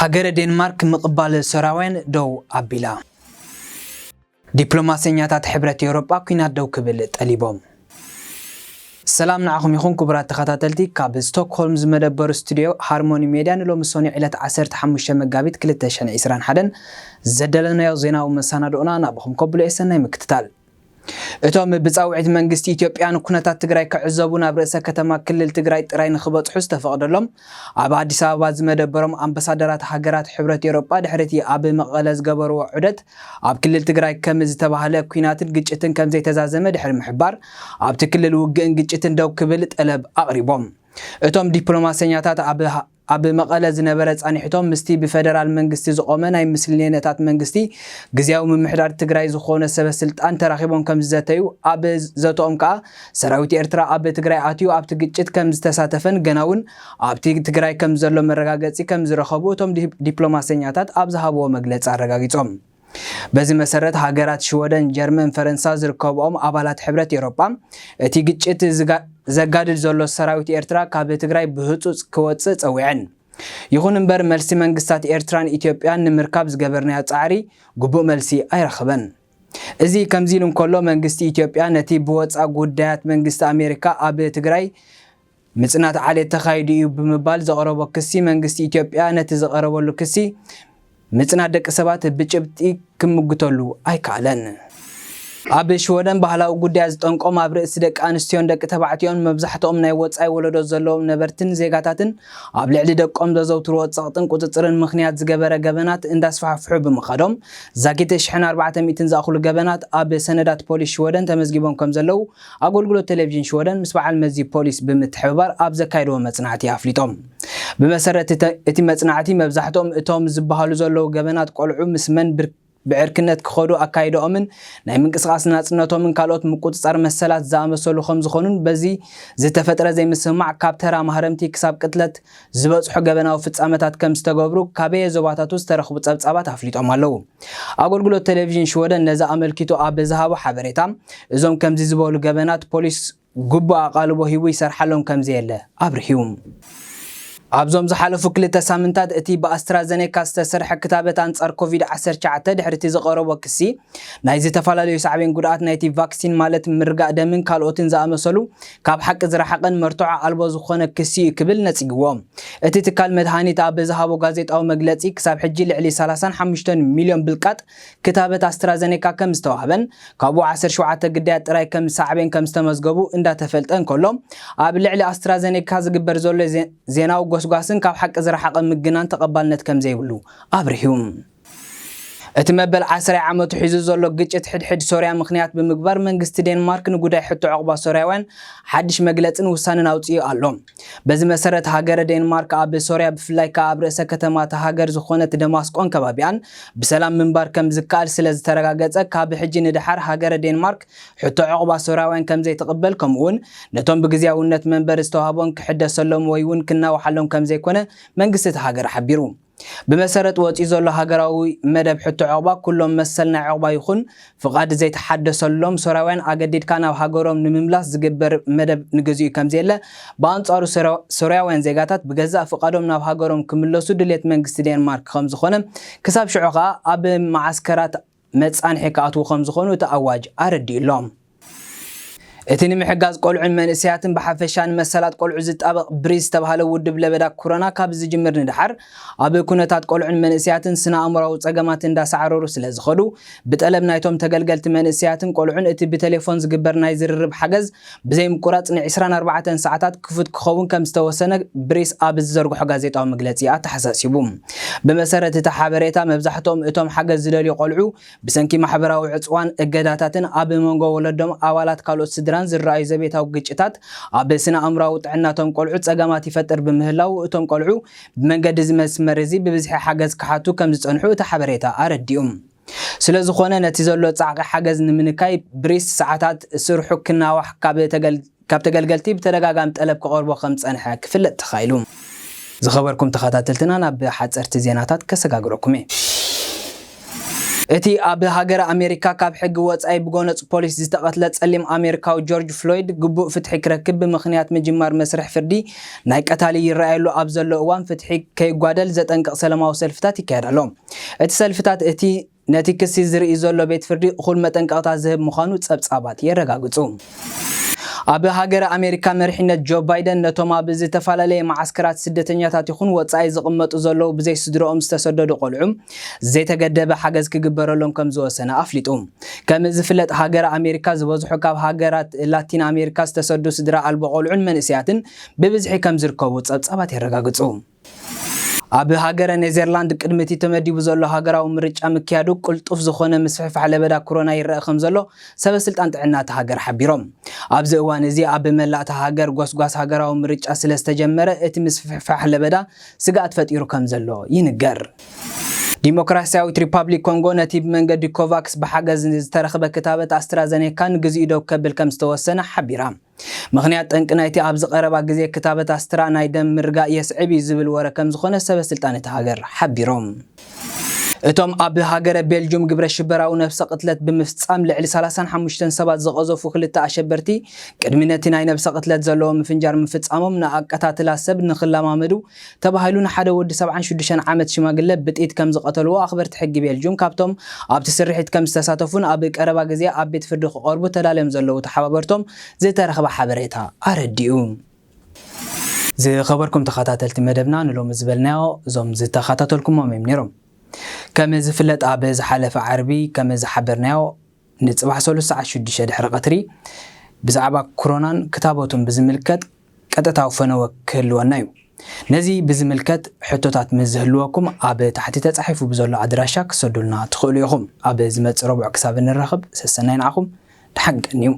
ሃገረ ዴንማርክ ምቕባል ሶርያውያን ደው ኣቢላ። ዲፕሎማሰኛታት ሕብረት ኤውሮጳ ኲናት ደው ክብል ጠሊቦም። ሰላም ንዓኹም ይኹን ክቡራት ተኸታተልቲ፣ ካብ ስቶክሆልም ዝመደበሩ ስቱድዮ ሃርሞኒ ሜድያ ንሎሚ ሰኑይ ዕለት ዓሰርተ ሓሙሽተ መጋቢት ክልተ ሽሕን ዕስራን ሓደን ዘዳለናዮ ዜናዊ መሰናድኦና ናብኹም ከብሎ የሰናይ ምክትታል። እቶም ብጻውዒት መንግስቲ ኢትዮጵያ ንኩነታት ትግራይ ክዕዘቡ ናብ ርእሰ ከተማ ክልል ትግራይ ጥራይ ንኽበጽሑ ዝተፈቕደሎም ኣብ ኣዲስ ኣበባ ዝመደበሮም ኣምባሳደራት ሃገራት ሕብረት ኤውሮጳ ድሕሪ እቲ ኣብ መቐለ ዝገበርዎ ዑደት ኣብ ክልል ትግራይ ከም ዝተባህለ ኲናትን ግጭትን ከም ዘይተዛዘመ ድሕሪ ምሕባር ኣብቲ ክልል ውግእን ግጭትን ደው ክብል ጠለብ ኣቕሪቦም። እቶም ዲፕሎማሰኛታት ኣብ ኣብ መቐለ ዝነበረ ጻኒሕቶም ምስቲ ብፈደራል መንግስቲ ዝቖመ ናይ ምስልኔነታት መንግስቲ ግዝያዊ ምምሕዳር ትግራይ ዝኾነ ሰበ ስልጣን ተራኺቦም ከም ዝዘተዩ ኣብ ዘተኦም ከኣ ሰራዊት ኤርትራ ኣብ ትግራይ ኣትዩ ኣብቲ ግጭት ከም ዝተሳተፈን ገና እውን ኣብቲ ትግራይ ከም ዘሎ መረጋገጺ ከም ዝረኸቡ እቶም ዲ- ዲፕሎማሰኛታት ኣብ ዝሃብዎ መግለጺ ኣረጋጊጾም። በዚ መሰረት ሃገራት ሽወደን፣ ጀርመን፣ ፈረንሳ ዝርከብኦም ኣባላት ሕብረት ኤውሮጳ እቲ ግጭት ዝጋ- ዘጋድድ ዘሎ ሰራዊት ኤርትራ ካብ ትግራይ ብህጹጽ ክወጽእ ጸዊዐን። ይኹን እምበር መልሲ መንግስታት ኤርትራን ኢትዮጵያን ንምርካብ ዝገበርናዮ ጻዕሪ ግቡእ መልሲ ኣይረኸበን። እዚ ከምዚ ኢሉ እንከሎ መንግስቲ ኢትዮጵያ ነቲ ብወጻኢ ጉዳያት መንግስቲ ኣሜሪካ ኣብ ትግራይ ምጽናት ዓሌት ተኻይዱ እዩ ብምባል ዘቕረቦ ክሲ መንግስቲ ኢትዮጵያ ነቲ ዝቐረበሉ ክሲ ምጽናት ደቂ ሰባት ብጭብጢ ክምግተሉ ኣይከኣለን። ኣብ ሽወደን ባህላዊ ጉዳያት ዝጠንቆም ኣብ ርእሲ ደቂ ኣንስትዮን ደቂ ተባዕትዮን መብዛሕትኦም ናይ ወጻኢ ወለዶ ዘለዎም ነበርትን ዜጋታትን ኣብ ልዕሊ ደቆም ዘዘውትርዎ ጸቕጥን ቁጽጽርን ምኽንያት ዝገበረ ገበናት እንዳስፋሕፍሑ ብምኻዶም ዛጊት ሽሕን ኣርባዕተ ሚእትን ዝኣኽሉ ገበናት ኣብ ሰነዳት ፖሊስ ሽወደን ተመዝጊቦም ከም ዘለዉ ኣገልግሎት ቴሌቪዥን ሽወደን ምስ በዓል መዚ ፖሊስ ብምትሕብባር ኣብ ዘካየድዎ መጽናዕቲ ኣፍሊጦም። ብመሰረት እቲ መጽናዕቲ መብዛሕትኦም እቶም ዝበሃሉ ዘለዉ ገበናት ቆልዑ ምስ መን ብር- ብዕርክነት ክኸዱ ኣካይዳኦምን ናይ ምንቅስቓስ ናጽነቶምን ካልኦት ምቁጽጻር መሰላት ዝኣመሰሉ ከም ዝኾኑን በዚ ዝተፈጥረ ዘይምስምማዕ ካብ ተራ ማህረምቲ ክሳብ ቅትለት ዝበጽሑ ገበናዊ ፍጻመታት ከም ዝተገብሩ ካበየ ዞባታቱ ዝተረኽቡ ጸብጻባት ኣፍሊጦም ኣለዉ። ኣገልግሎት ቴሌቪዥን ሽወደን ነዚ ኣመልኪቱ ኣብ ዝሃቦ ሓበሬታ እዞም ከምዚ ዝበሉ ገበናት ፖሊስ ግቡእ ኣቓልቦ ሂቡ ይሰርሓሎም ከም ዘየለ ኣብርሂቡ። ኣብዞም ዝሓለፉ ክልተ ሳምንታት እቲ ብኣስትራዘኔካ ዝተሰርሐ ክታበት ኣንጻር ኮቪድ ዓሰርተ ትሽዓተ ድሕሪ እቲ ዝቐረቦ ክሲ ናይ ዝተፈላለዩ ሳዕቤን ጉድኣት ናይቲ ቫክሲን ማለት ምርጋእ ደምን ካልኦትን ዝኣመሰሉ ካብ ሓቂ ዝረሓቐን መርትዖ ኣልቦ ዝኾነ ክሲ እዩ ክብል ነጺግዎ። እቲ ትካል መድሃኒት ኣብ ዝሃቦ ጋዜጣዊ መግለጺ ክሳብ ሕጂ ልዕሊ ሰላሳን ሓሙሽተን ሚልዮን ብልቃጥ ክታበት ኣስትራዘኔካ ከም ዝተዋህበን ካብኡ ዓሰርተ ሸውዓተ ግዳያት ጥራይ ከም ሳዕቤን ከም ዝተመዝገቡ እንዳተፈልጠ እንከሎ ኣብ ልዕሊ ኣስትራዘኔካ ዝግበር ዘሎ ዜ- ዜናዊ ጎስጓስን ካብ ሓቂ ዝረሓቐ ምግናን ተቐባልነት ከም ዘይብሉ ኣብርሂቡ። እቲ መበል ዓስራይ ዓመቱ ሒዙ ዘሎ ግጭት ሕድሕድ ሶርያ ምኽንያት ብምግባር መንግስቲ ዴንማርክ ንጉዳይ ሕቶ ዕቑባ ሶርያውያን ሓድሽ መግለጽን ውሳነን ኣውጺኡ ኣሎ። በዚ መሰረት ሃገረ ዴንማርክ ኣብ ሶርያ ብፍላይ ከኣ ኣብ ርእሰ ከተማ እታ ሃገር ዝኾነት ደማስቆን ከባቢኣን ብሰላም ምንባር ከም ዝከኣል ስለ ዝተረጋገጸ ካብ ሕጂ ንደሓር ሃገረ ዴንማርክ ሕቶ ዕቑባ ሶርያውያን ከም ዘይትቕበል ከምኡውን ነቶም ብግዝያውነት መንበሪ ዝተዋህቦን ክሕደሰሎም ወይ እውን ክናዋሓሎም ከም ዘይኮነ መንግስቲ እታ ሃገር ሓቢሩ። ብመሰረት ወጺኡ ዘሎ ሃገራዊ መደብ ሕቶ ዕቑባ ኩሎም መሰል ናይ ዕቑባ ይኹን ፍቓድ ዘይተሓደሰሎም ሶርያውያን ኣገዲድካ ናብ ሃገሮም ንምምላስ ዝግበር መደብ ንግዚኡ ከም ዘየለ ብኣንጻሩ ሶርያ- ሶርያውያን ዜጋታት ብገዛእ ፍቓዶም ናብ ሃገሮም ክምለሱ ድሌት መንግስቲ ዴንማርክ ከም ዝኾነ ክሳብ ሽዑ ከኣ ኣብ መዓስከራት መጻንሒ ክኣትዉ ከም ዝኾኑ እቲ ኣዋጅ ኣረዲኡ ኣሎ። እቲ ንምሕጋዝ ቆልዑን መንእሰያትን ብሓፈሻ ንመሰላት ቆልዑ ዝጣበቕ ብሪስ ዝተባህለ ውድብ ለበዳ ኮሮና ካብ ዝጅምር ንደሓር ኣብ ኩነታት ቆልዑን መንእሰያትን ስነ ኣእምራዊ ጸገማት እንዳሳዕረሩ ስለ ዝኸዱ ብጠለብ ናይቶም ተገልገልቲ መንእሰያትን ቆልዑን እቲ ብቴሌፎን ዝግበር ናይ ዝርርብ ሓገዝ ብዘይምቁራጽ ን ዕስራን ኣርባዕተን ሰዓታት ክፉት ክኸውን ከም ዝተወሰነ ብሪስ ኣብ ዝዘርግሖ ጋዜጣዊ መግለጺ ኣተሓሳሲቡ። ብመሰረት እቲ ሓበሬታ መብዛሕትኦም እቶም ሓገዝ ዝደልዩ ቆልዑ ብሰንኪ ማሕበራዊ ዕጽዋን እገዳታትን ኣብ መንጎ ወለዶም ኣባላት ካልኦት ስድራን ዝረኣዩ ዘቤታዊ ግጭታት ኣብ ስነ ኣእምራዊ ጥዕናቶም ቆልዑ ጸገማት ይፈጥር ብምህላው እቶም ቆልዑ ብመንገዲ እዚ መስመር እዚ ብብዝሒ ሓገዝ ክሓቱ ከም ዝጸንሑ እቲ ሓበሬታ ኣረዲኡ። ስለ ዝኾነ ነቲ ዘሎ ጻዕቂ ሓገዝ ንምንካይ ብሪስ ሰዓታት ስርሑ ክናዋሕ ካብ ተገል ካብ ተገልገልቲ ብተደጋጋሚ ጠለብ ክቐርቦ ከም ዝጸንሐ ክፍለጥ ተኻኢሉ። ዝኸበርኩም ተኸታተልትና ናብ ሓጸርቲ ዜናታት ከሰጋግረኩም እየ። እቲ ኣብ ሃገረ ኣሜሪካ ካብ ሕጊ ወጻኢ ብጎነጽ ፖሊስ ዝተቐትለ ጸሊም ኣሜሪካዊ ጆርጅ ፍሎይድ ግቡእ ፍትሒ ክረክብ ብምኽንያት ምጅማር መስርሕ ፍርዲ ናይ ቀታሊ ይረኣየሉ ኣብ ዘሎ እዋን ፍትሒ ከይጓደል ዘጠንቅቕ ሰላማዊ ሰልፍታት ይካየድ ኣሎ። እቲ ሰልፍታት እቲ ነቲ ክሲ ዝርኢ ዘሎ ቤት ፍርዲ እኹል መጠንቀቕታ ዝህብ ምዃኑ ጸብጻባት የረጋግጹ። ኣብ ሃገረ ኣሜሪካ መሪሕነት ጆ ባይደን ነቶም ኣብ ዝተፈላለየ መዓስከራት ስደተኛታት ይኹን ወጻኢ ዝቕመጡ ዘለዉ ብዘይ ስድርኦም ዝተሰደዱ ቆልዑ ዘይተገደበ ሓገዝ ክግበረሎም ከም ዝወሰነ ኣፍሊጡ። ከም ዝፍለጥ ሃገረ ኣሜሪካ ዝበዝሑ ካብ ሃገራት ላቲን ኣሜሪካ ዝተሰዱ ስድራ ኣልቦ ቆልዑን መንእሰያትን ብብዝሒ ከም ዝርከቡ ጸብጻባት የረጋግጹ። ኣብ ሃገረ ኔዘርላንድ ቅድሚ እቲ ተመዲቡ ዘሎ ሃገራዊ ምርጫ ምክያዱ ቅልጡፍ ዝኾነ ምስፍሕፋሕ ለበዳ ኮሮና ይረአ ከም ዘሎ ሰበ ስልጣን ጥዕና እታ ሃገር ሓቢሮም። ኣብዚ እዋን እዚ ኣብ መላእ እታ ሃገር ጎስጓስ ሃገራዊ ምርጫ ስለ ዝተጀመረ እቲ ምስፍሕፋሕ ለበዳ ስግኣት ፈጢሩ ከም ዘሎ ይንገር። ዲሞክራሲያዊት ሪፓብሊክ ኮንጎ ነቲ ብመንገዲ ኮቫክስ ብሓገዝ ዝተረኽበ ክታበት ኣስትራዘኔካ ንግዚኡ ደው ከብል ከም ዝተወሰነ ሓቢራ። ምኽንያት ጠንቂ ናይቲ ኣብዚ ቀረባ ግዜ ክታበት ኣስትራ ናይ ደም ምርጋእ የስዕብ እዩ ዝብል ወረ ከም ዝኾነ ሰበ ስልጣን እታ ሃገር ሓቢሮም። እቶም ኣብ ሃገረ ቤልጁም ግብረ ሽበራዊ ነብሰ ቅትለት ብምፍጻም ልዕሊ ሰላሳን ሓሙሽተን ሰባት ዝቐዘፉ ክልተ ኣሸበርቲ ቅድሚ ነቲ ናይ ነብሰ ቅትለት ዘለዎ ምፍንጃር ምፍጻሞም ንኣቀታትላ ሰብ ንኽለማመዱ ተባሂሉ ንሓደ ወዲ ሰብዓን ሽዱሽተን ዓመት ሽማግለ ብጥይት ከም ዝቐተልዎ ኣኽበርቲ ሕጊ ቤልጁም ካብቶም ኣብቲ ስርሒት ከም ዝተሳተፉን ኣብ ቀረባ ግዜ ኣብ ቤት ፍርዲ ክቐርቡ ተዳልዮም ዘለዉ ተሓባበርቶም ዝተረኽበ ሓበሬታ ኣረዲኡ። ዝኸበርኩም ተኸታተልቲ መደብና ንሎሚ ዝበልናዮ እዞም ዝተኸታተልኩሞም እዮም ነይሮም። ከም ዝፍለጥ ኣብ ዝሓለፈ ዓርቢ ከም ዝሓበርናዮ ንጽባሕ ሰሉስ ሰዓት ሽዱሽተ ድሕሪ ቀትሪ ብዛዕባ ኮሮናን ክታበቱን ብዝምልከት ቀጥታዊ ፈነወ ክህልወና እዩ። ነዚ ብዝምልከት ሕቶታት ምስ ዝህልወኩም ኣብ ታሕቲ ተጻሒፉ ብዘሎ ኣድራሻ ክሰዱልና ትኽእሉ ኢኹም። ኣብ ዝመጽእ ረቡዕ ክሳብ እንራኸብ ሰሰናይ ንዓኹም፣ ደሓን ቀንዩ።